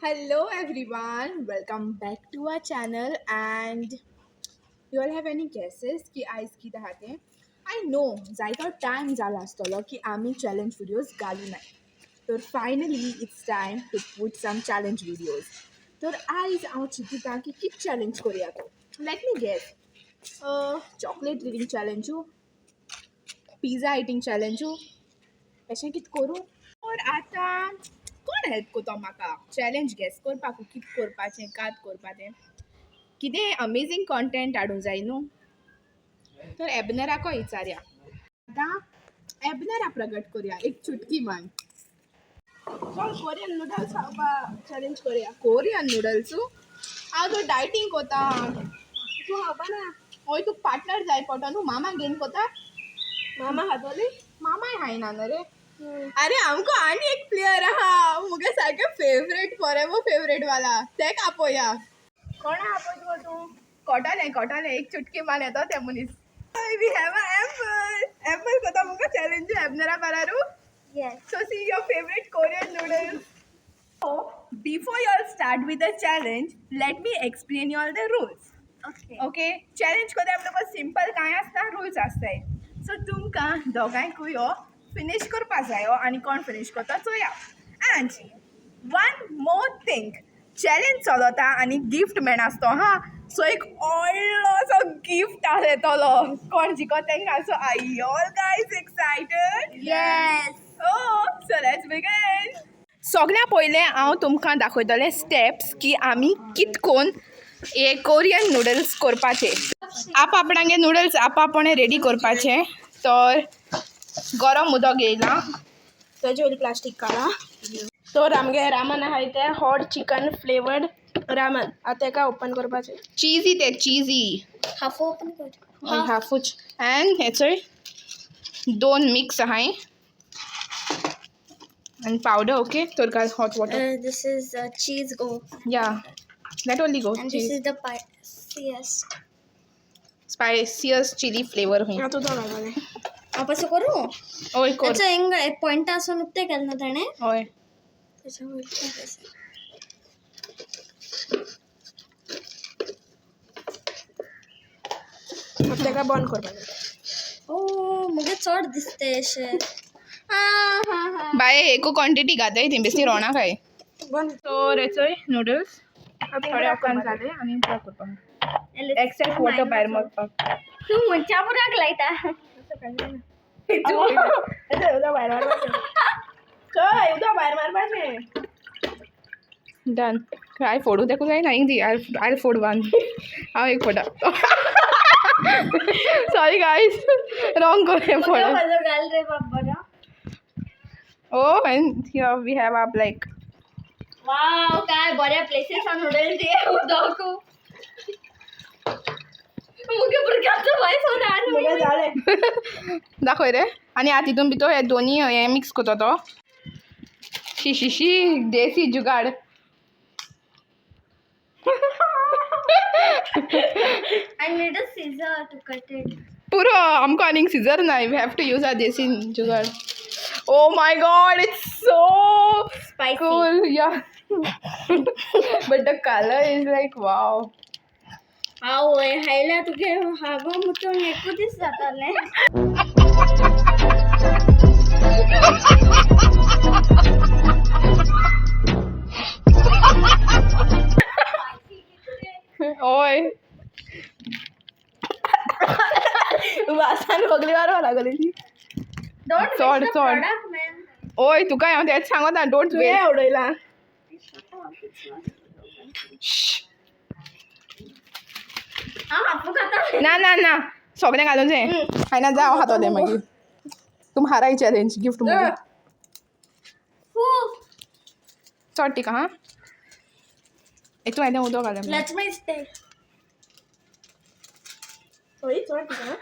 Hello everyone, welcome back to our channel. And you all have any guesses की आयज कितें आहा तें? I know जायतो टायम जाला आसतलो की आमी चॅलेंज विडियोज घालूं नाय, तर finally it's time to put some challenge videos. तर आयज हांव चिंतता की कितें चॅलेंज करुया तो. Let me guess, chocolate reading चॅलेंजू, pizza eating चॅलेंजू, अशें कितें करूं. तर आतां कोण हेल्प करता म्हाका चॅलेंज गॅस करपाक, कितें करपाचें कात करपाचें, कितें अमेजींग कॉन्टेंट हाडूंक जाय न्हू. तर एबनराको विचारया. आतां एबनरा प्रगट करुया एक चुटकी मान. चल, कोरियन नुडल्स खावपा चॅलेंज करुया. कोरियन नुडल्सू? हांव तर डायटींग कोता. तूं खावपा ना? हय, तुका पार्टनर जाय पडटा न्हू. मामा घेवन कोता. मामा खातोली. मामाय खायना न्हू रे. अरे, आमकां आनी एक प्लेयर आहा, मुगे सारकें फेवरेट, फॉरेवर फेवरेट वाला. तेका आपोया. कोणा आपयत गो तूं? कोटालें कोटालें, एक चुटकी मान येतो ते मनीस. We have a Apple. Apple कोता मुका challenge एबनरा बारारू? Yes. So see your favorite Korean noodles. So before you all start with the challenge, let me explain you all the rules. Okay. Okay, challenge कोता म्हणटकच simple कांय आसना, rules आसताय. So तुमकां दोगांयकूय हो finish करपा जायो आनी कोण फिनीश करता चोया. And one more thing, challenge चलता आनी गिफ्ट मेळनासतो हा. सो एक व्हडलोसो गिफ्ट आसा येतलो कोण जिखत तांकां. So are you all guys excited? Yes. Oh, so let's begin. सगळ्या पयलें हांव तुमकां दाखयतलें स्टेप्स की आमी कितकोन हे कोरियन नुडल्स करपाचे. आप आपणागे नुडल्स आप आपणे रेडी करपाचे. तर गरम उदक येयलां. तेजे वयली प्लास्टीक काडा. तर आमगे रामन आहाय ते हॉट चिकन फ्लेवर्ड रामन. आतां तेका ओपन करपाचें. चिजी ते चिजी. हाफ ओपन कर. हाफूच. अँड हे चोय, दोन मिक्स आहाय आनी पावडर. ओके, तर घाल hot water. This is cheese go. Yeah, that only go. And this is the spiciest. Spiciest chilli flavour हुंय. आतां उदक घालपाचें. हांव पासून करूं? हय, कर. ताचो हिंग पॉयंटा आसून उक्तें केलें ना ताणें. हय. ताच्या वयल्यान तशें. आतां तेका बंद करपाचें. ओ, मुगे चड दिसता अशें. बाये, एको क्वॉन्टिटी घाताय ती बेश्टी रोवणा खाय. बंद. सो रे चोय नुडल्स आतां थोडे उकळून जाले आनी प्लग करपाक, एक्सेस वॉटर भायर मारपाक. तूं मनच्या बुराक लायता. उदक भायर मारपाचें. चोय, उदक भायर मारपाचें. डन. काय फोडू तेका जायना. हिंग दी, I फोड वन. हांव एक फोडा. सॉरी गायस, रॉंग कोरें फोड. म्हजो घाल रे बाबा बरो. Oh, and here we have our like वाव, काय बऱ्या प्लेसीसान नुडल्स दी उदक. मुगे भुरग्यांचो वॉयस होणार. मुगे जालें. दाखय रे. आनी आतां तितून भितर हे दोनी हे मिक्स करता तो. शी शी शी, देसी जुगाड. I need a scissor to cut it. पुरो, आमकां आनीक सिजर ना. We have to use our desi jugaad. Oh my God, it's so Spicy. Cool, yeah. But the color is like wow. आवय, हायल्या तुगे हागो मुतून एकू दीस जातालें. ओय. वासान खोकली मारपा लागली. Don't चड, waste the चड. product, man. ओय, तुका हांव तेंच सांगता, don't तुवें वेस्ट. उडयलां. हांव हापू खाता. ना ना ना, सगळें घालून जाय. खायना जा, हांव खातलें मागीर. तुम हाराय चॅलेंज गिफ्ट मागीर. खूब. चड टिका हां. हितून हांवें उदक घालें. Let me stay. हय, चड तिका.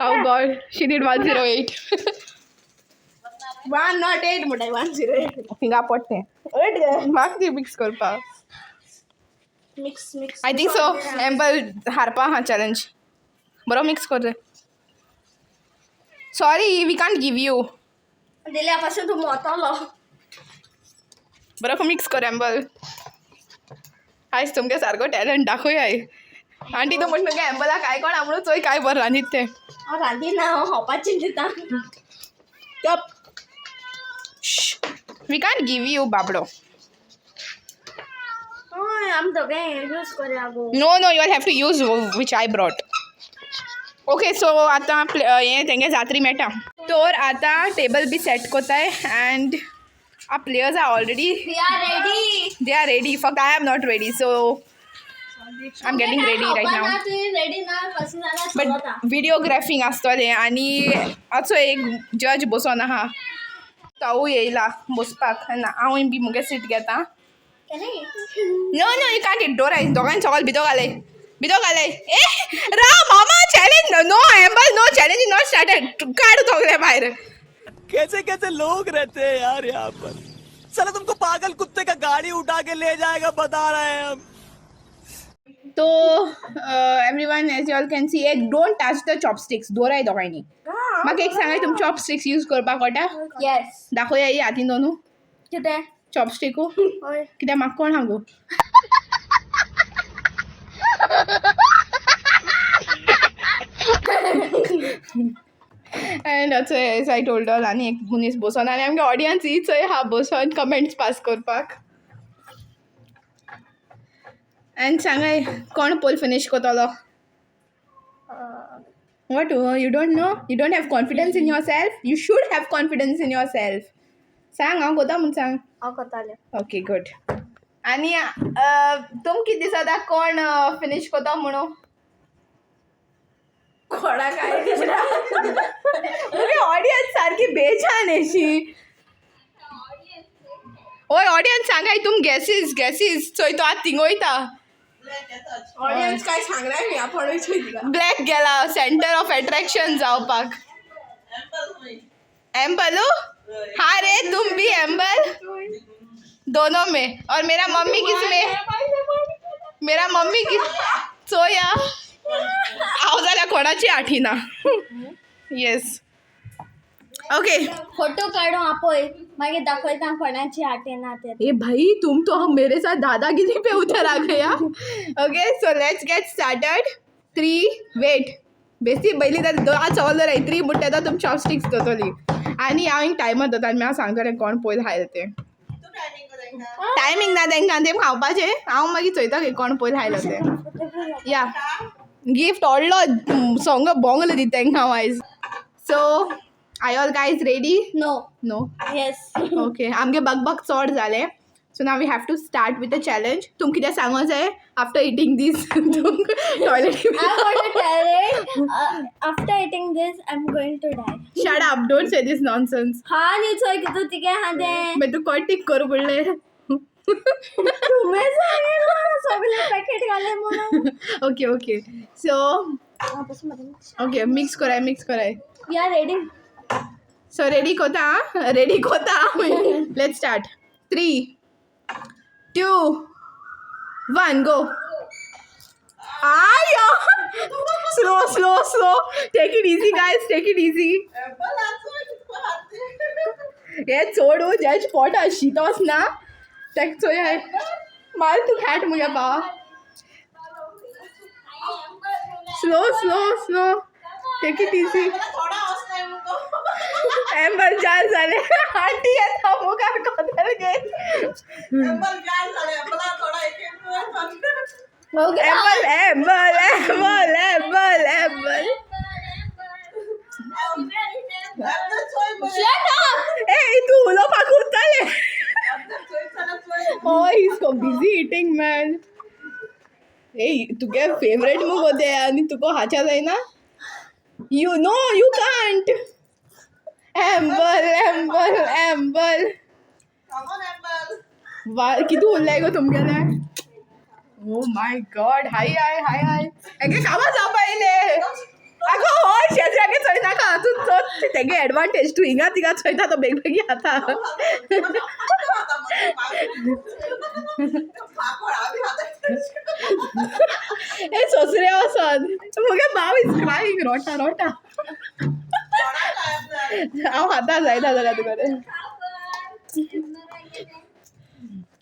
Oh God, she did 108. 108 म्हणटाय, 108. हिंगा पडटें. एट गे. म्हाका ती मिक्स करपाक. Mix mix. I think so ample हारपा हा चॅलेंज. बरो मिक्स कर रे. Sorry, we can't give you. दिल्या पासून तूं मोतलो. बरो मिक्स कर एम्बल. आयज तुमगे सारको टॅलंट दाखोवया. आंटी तूं म्हण तुगे एम्बलाक काय कोण म्हणून चोय काय बरें रांदीत तें. हांव रांदिना, हांव खावपाचें दिता. Yup. We can't give you बाबडो. हय, आमी दोगांय यूज करया गो. No, no, you all have to use which I brought. Okay, so आतां हें तेंगे जात्री मेळटा तर आतां टेबल बी सेट कोताय and our players are already We are ready. They are ready. फक्त I am not ready, so I am getting ready right now. तुवें ready ना कशें जाल्यार बट चलता. विडियोग्राफींग आसतलें आनी असो एक जज बसोन आहा, तो येयला बसपाक. ना, हांवूय बी मुगे सीट घेता. No no, you can't it. डोराय दोगांय सगळ भितर घालय, भितर घालय. ए राव मामा, challenge no Amble, no, challenge not started. काड सगळे भायर. कैसे कैसे लोग रहते हैं यार यहाँ पर. चलो, तुमको पागल कुत्ते का गाड़ी उठा के ले जाएगा, बता रहे हैं हम. तो everyone, as you all can see, एक don't touch the chopsticks. दोराय दोगांयनी. म्हाका एक सांगाय, तुम चॉपस्टिक्स यूज करपाक कळटा? येस. दाखोवया ही हातीन दोनू. कितें? चॉपस्टिकू. हय. कित्याक म्हाका कोण हांगो. And also, as I told all, आनी एक मनीस बसोन आनी आमगे ऑडियन्स ही चोय आहा बसोन कमेंट्स पास करपाक. आनी सांगाय, कोण पोल फिनीश करतलो? What, you don't know? You don't have confidence in yourself? You should have confidence in yourself. सांग, हांव कोता म्हूण सांग. हांव करतालें. Okay, good. आनी तुम कितें दिसता, कोण फिनीश करता म्हणून? कोणा काय ऑडियन्स सारकी बेजान अशी. ओय ऑडियन्स, सांगाय तुम गॅसीस. गॅसीस चोय, तो आतां थिंग वयता. ऑडियन्स काय सांगणार मी आपण. ब्लॅक गेला सेंटर ऑफ एट्रॅक्शन जावपाक. एम्बलू हाँ रे, तुम भी एम्बल दोनों में. और मेरा मम्मी किस में? मेरा मम्मी किस? चोया, हांव जाल्यार कोणाची आठिना. Yes, okay. फोटो काडून आपय, मागीर दाखयता कोणाची आठयना ते. ए भाई, तुम तो हम मेरे साथ दादागिरी पे उतर आ Gaya. Okay, so let's get started. Three, wait, बेसी पयलीं तर दोन चवल राय. थ्री म्हणटा येता, तुम चॉपस्टिक्स दोतली आनी हांव एक टायमर दोता आनी हांव सांगतलें कोण पयलीं खायले तें. टायमींग ना तांकां, तें खावपाचें. हांव मागीर चोयता की कोण पयलीं खायलो तें. या, गिफ्ट व्हडलो सोंग बोंगलो दिता तांकां हांव आयज. So are all guys ready? No. No? Yes. Okay, आमगे बगबग चड जालें, so now we have to start with the challenge. तुम कितें सांगो जाय आफ्टर इटींग दीस toilet? I want to tell it. After eating this, I'm going to die. Shut up, don't say this nonsense. हा न्ही, चोय कितू तिगे हा तें. मागीर तूं कोण टीक करूं पडलें. तुवें सांगलें सगळें पॅकेट घालें म्हणून. Okay okay, so okay, mix कराय, मिक्स कराय. We are ready. So ready कोता, रेडी कोता. Let's start. Three, two, one, go. आयो, slow slow slow. Take it easy, guys, take it easy. हे चोडू जेज पोटा शीतोस ना तेक चोय. माल तूं खाट मुगे बाबा. Slow slow slow, take it easy. Amber जार जाले. आंटी येता मुखार कोदल घे. Amber, amber, amber, amber, amber. Shut up! ए, तूं उलोवपाक उरतालें. Oh, he's so busy eating, man. ए, तुगे फेवरेट मुगो ते आनी तुका खाच्या जायना. You know you can't. Amber, amber, amber. वा, कितू उरलाय गो तुमगेले? ओ my God. हाय हाय हाय हाय, हेगे कामां जावपा येयले. आगो, हय, शेजरागे चोय नाका तूं. चोत तेगे एडवांटेज. तूं हिंगा थिंगा चोयता, तो बेग बेगी खाता. ए सोसरे वचोन मुगे भाव is crying. रोटा रोटा. हांव खाता जायना जाल्यार तुका.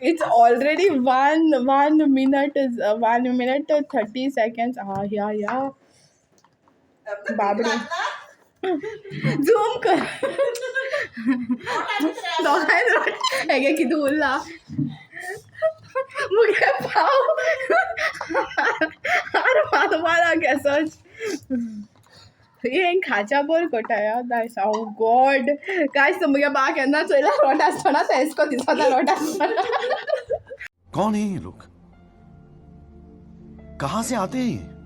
It's already one minute is 1 minute 30 seconds. Ah, yeah, yeah. बाबडी, झूम कर. दोगांय हेगे कितें उरला मुगे पाव आर मार केसोच हें खाच्या बोर कोटा या दायस. ओ गॉड गायस, मुगे बा केन्ना चोयला रोट आसतना तेसको दिसता रोट आसतना. कौन है ये लोग? कहां से आते हैं ये?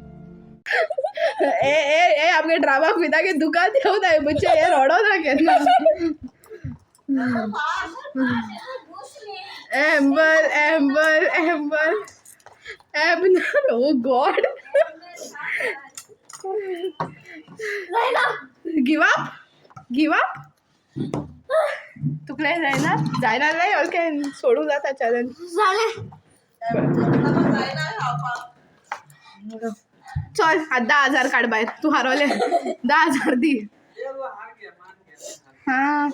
ए ए ए, आमगे ड्रामा क्विनागे दुकान येवं नाय म्हणजे हे रडो ना केन्ना. Amber, Amber, Amber, Abner, oh God, give up, give up. तुकलें जायना, जायना जाल्यार ओके, सोडूंक जाता चॅलेंज. जालें. जायना खावपाक. चल आतां 10,000 काड भायर. तूं हारोलें, 10,000 दी. हां,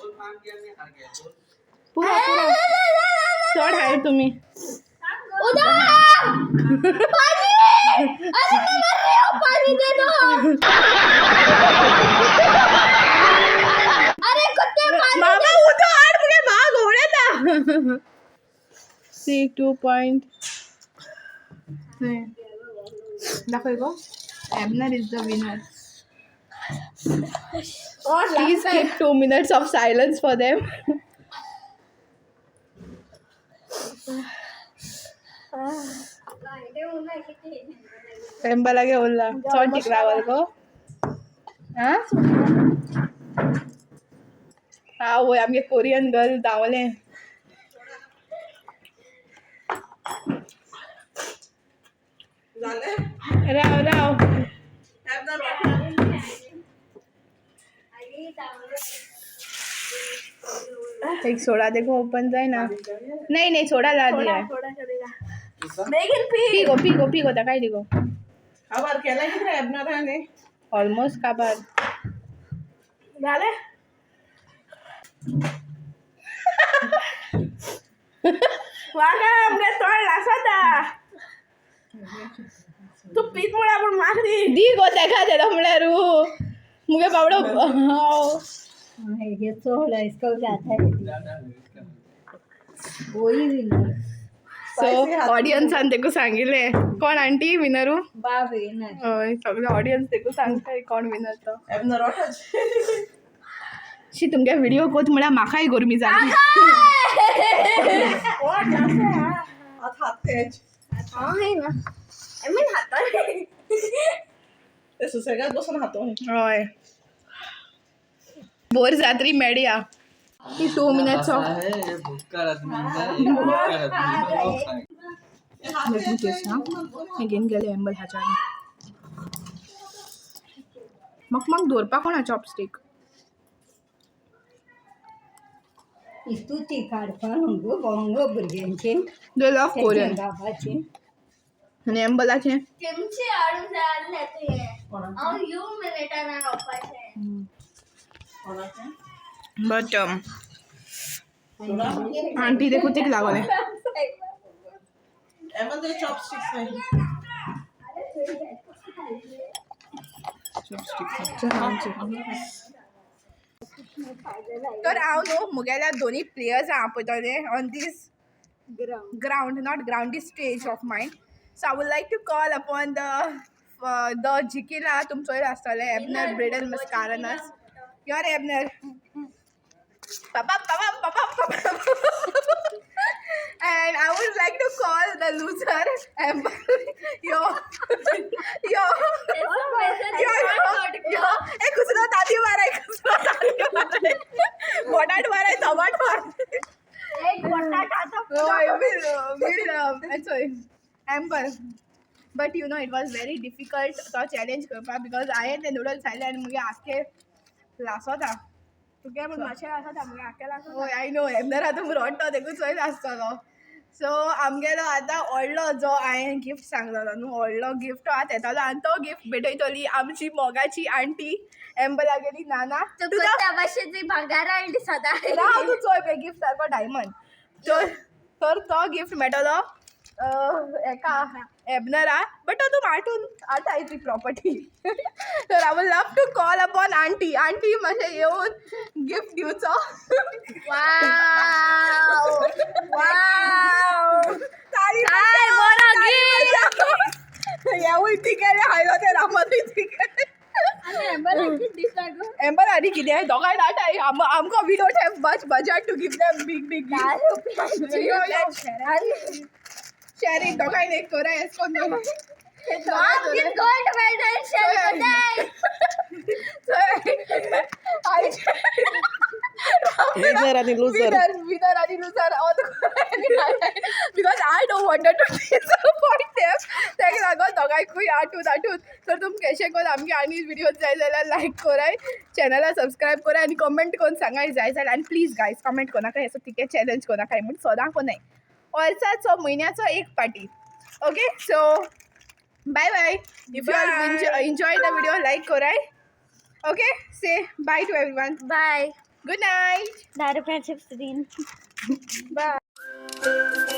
पुरो पुरो, चड हाय तुमी. उधर पानी. अरे, मैं मर रही हूँ, पानी दे दो. अरे कुत्ते, पानी. मामा, उदो हाड, मुगे मा घुंवळ येता. सी टू पॉयंट दाखय गो. Abner is the winner. Please keep 2 minutes of silence for them. एम्बलागे उरला, चड तीक रावल गो. आं आवय, आमगे कोरियन गर्ल धांवलें. जालें. राव राव. एबनर वाट. एक सोडा देखो, ओपन जाय ना. नहीं नहीं, सोडा ला दिया है. थोडा चलेगा, बेगीन पी. पी गो, पी गो, पी गो, ताकाय दी गो. खबर केलें कितें एबनरान? ऑलमोस्ट काबार. जालें. वागा, आमगे तोंड लासता. तूं पीत म्हळ्यार पूण म्हाका दी. दी गो ताका तेडो म्हळ्यार मुगे बाबडो हांव. ये चोड इसको जाता है, वही विनर. सो ऑडियन्सान तेका सांगिल्लें कोण आंटी विनरू. बा विनर. हय, सगळे ऑडियन्स तेका सांगता कोण विनर तो. एबनर वाटच. शी, तुमगे व्हिडिओ कोत म्हळ्यार म्हाकाय गरमी जाली. आतां हात तेज. हाँ है ना, I mean हातार. ते सुसेगाद बसून हातो. हय, बोर जात्री मेळया ती 2 मिनट्स ऑफ. है ये भुक्कड़ आदमी है, ये भुक्कड़ आदमी है, वो खाएगा. Let me taste ना. घेवन गेले एम्बल हाच्या म्हाका म्हाका दवरपाक कोणा चॉपस्टीक. स्तुती काडपाक गो बोंगो भुरग्यांची. They love Korean. बाबाची. आनी एम्बलाचें. तेमचे हाडूंक जाय आसलें तुवें, हांव येव मिनटान खावपाचें. बट आंटी देखू तीक लागोलें. एबनर, ते चॉपस्टिक्स नाही. तर हांव न्हू मुगेल्या दोनी players आपयतलें on this ground, not ground, the stage of mine. So I would like to call upon the जिकिला, तुमचोय आसतले Abner Braden Mascarenhas. Your Abner. Papa, papa, papa, papa. And I would like to call the loser, Amber. Yo, yo, yo, yo. ए कुसलो ताती माराय, कुसलो ताती माराय, बोटाट माराय, टमाट माराय. एक बटाट आता. No, will, sorry, Amber. But you know, it was very difficult तो challenge करपाक because हांवें ते नुडल्स खायले आनी मुगे आख्खे लासोता. तुगे पूण मातशें लासता, मुगे आख्खें लासता. हय, I know. एबनर आतां रडटो, तेकूच चोयत आसतलो. सो आमगेलो आतां व्हडलो जो हांवें गिफ्ट सांगलेलो न्हू, व्हडलो गिफ्ट आतां येतलो आनी तो गिफ्ट भेटयतली आमची मोगाची आंटी, एम्बलागेली नाना. तूं तुजो कोत्या भाशेन तुवें भांगार हाडली सदां. राव, तूं चोय पळय गिफ्ट सारको डायमंड. तर तर तो गिफ्ट मेळटलो एका एबनरा, बट तो तूं आठून आठाय ती प्रॉपर्टी. तर I would love to call upon aunty. Aunty, मातशें येवन गिफ्ट दिवचो. वाव वाव. ताली. काय बरो gift. हेवूय तिकेले हाडलो, ते रामानूय तिकेले. एम्बर आनी कितें दोगांय नाटाय. आमकां we don't have much budget to give them big big. Sharing दोगांय एक कोराय एस कोन. Gold medal share. विनर आणि लुझर. विनर, विनर आणि loser, because I don't wanted to disappoint them. ताका लागून दोगांयकूय आठून आठून. तर तुमकां कशें करून आमगे आनी व्हिडिओ जाय जाल्यार लायक कराय, चॅनला सबस्क्रायब कराय आनी कमेंट करून सांगाय जाय जाल्यार. आनी प्लीज गायज, कमेंट कोणाकाय असो तिके चॅलेंज कोणाकाय म्हूण सदां कोनाय, वर्साचो म्हयन्याचो एक पाटी. Okay, so bye bye. If you are enjoy the video, like कराय. Okay, say bye to everyone. Bye. Good night. 10 रुपयाचे. बाय.